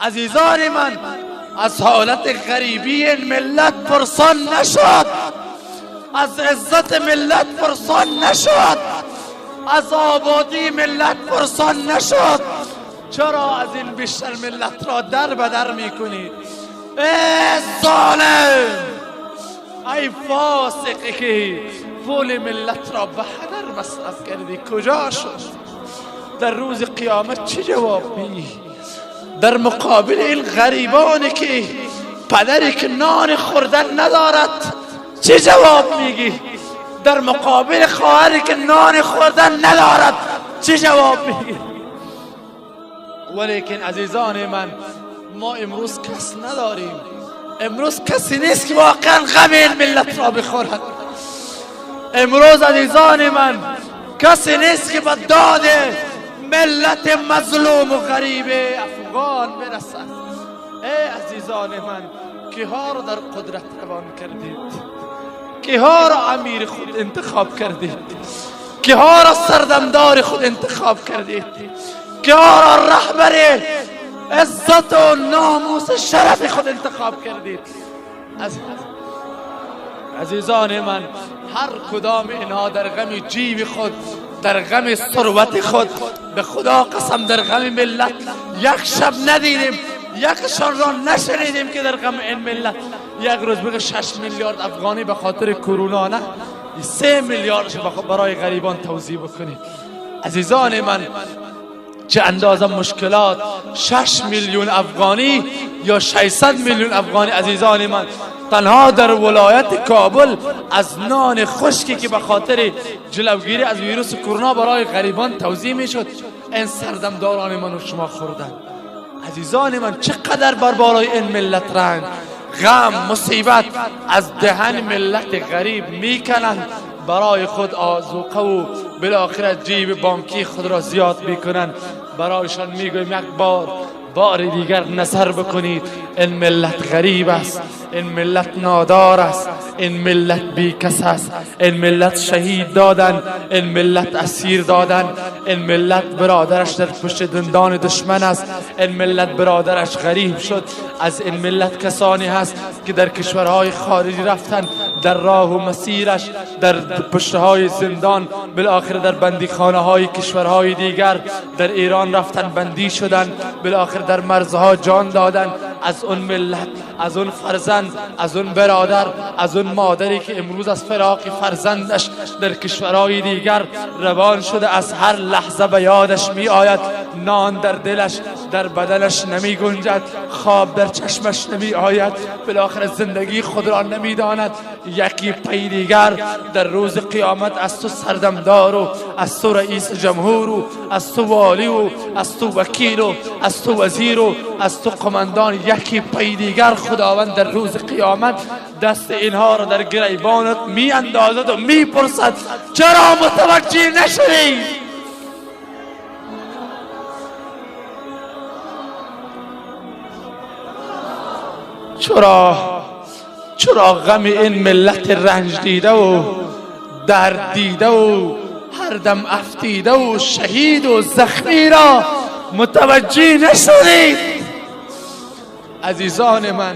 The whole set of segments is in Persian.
عزیزان من، از حالت غریبی این ملت پرسان نشد، از عزت ملت پرسان نشد، از آبادی ملت پرسان نشد. چرا از این بیشتر ملت را در به در میکنید؟ ای ظالم، ای فاسقی که پول ملت را به هدر مصرف کردی، کجا شد؟ در روز قیامت چه جواب میدی؟ در مقابل این غریبانی که پدری که نان خوردن ندارد چه جواب میگی؟ در مقابل خواهری که نان خوردن ندارد چه جواب میگی؟ ولیکن عزیزان من، ما امروز کس نداریم، امروز کسی نیست که واقعا غم این ملت را بخورد. امروز عزیزان من کسی نیست که به داد ملت مظلوم و غریب افغان برسد. ای عزیزان من، کیها را در قدرت روان کردید؟ کیها را امیر خود انتخاب کردید؟ کیها را سردمدار خود انتخاب کردید؟ کیها را رهبر عزت و ناموس شرف خود انتخاب کردید؟ عزیزان من، هر کدام اینها در غم جیب خود، در غم ثروت خود، به خدا قسم در غم ملت یک شب ندیدیم، یکشان را نشنیدیم که در غم این ملت یک روز بگه 6 میلیارد افغانی به خاطر کرونا، نه 3 میلیاردش برای غریبان توزیع بکنید. عزیزان من، چه اندازه مشکلات، 6 میلیون افغانی یا 600 میلیون افغانی عزیزان من تنها در ولایت کابل از نان خشکی که به خاطر جلوگیری از ویروس کرونا برای غریبان توزیع میشد، این سردمداران من و شما خوردن. عزیزان من، چقدر بر بالای این ملت رنج، غم، مصیبت از دهن ملت غریب میکنند، برای خود آذوقه و بالاخره جیب بانکی خود را زیاد میکنند. برایشان میگویم یک بار دیگر نظر بکنید، این ملت غریب است، این ملت نادار است، این ملت بیکس است، این ملت شهید دادن، این ملت اسیر دادن، این ملت برادرش در پشت دندان دشمن است، این ملت برادرش غریب شد. از این ملت کسانی هست که در کشورهای خارجی رفتن، در راه و مسیرش در پشتهای زندان، بالاخره در بندیخانه های کشورهای دیگر، در ایران رفتن بندی شدن، بالاخره در مرزها جان دادن. از اون ملت، از اون فرزند، از اون برادر، از اون مادری که امروز از فراق فرزندش در کشورهای دیگر روان شده، از هر لحظه به یادش می آید، نان در دلش، در بدنش نمی گنجد، خواب در چشمش نمی آید، بالاخره زندگی خود را نمی داند. یکی پی دیگر در روز قیامت از تو سردمدار و از تو رئیس جمهور و از تو والی و از تو وکیل و از تو وزیر و از تو قماندان، یکی پی دیگر خداوند در روز قیامت دست اینها را در گریبانت می اندازد و می پرسد چرا متوجه نشدی؟ چرا غم این ملت رنج دیده و درد دیده و هر دم افتیده و شهید و زخمی را متوجه نشدید؟ عزیزان من،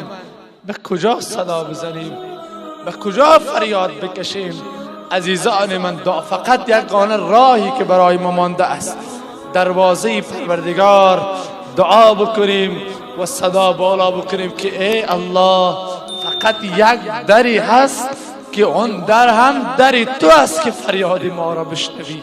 به کجا صدا بزنیم؟ به کجا فریاد بکشیم؟ عزیزان من، فقط یک گانه راهی که برای ما مانده است، دروازه پروردگار دعا بکنیم و صدا بالا بکنیم که ای الله، فقط یک دری هست که اون در هم دری تو است که فریاد ما را بشنوی.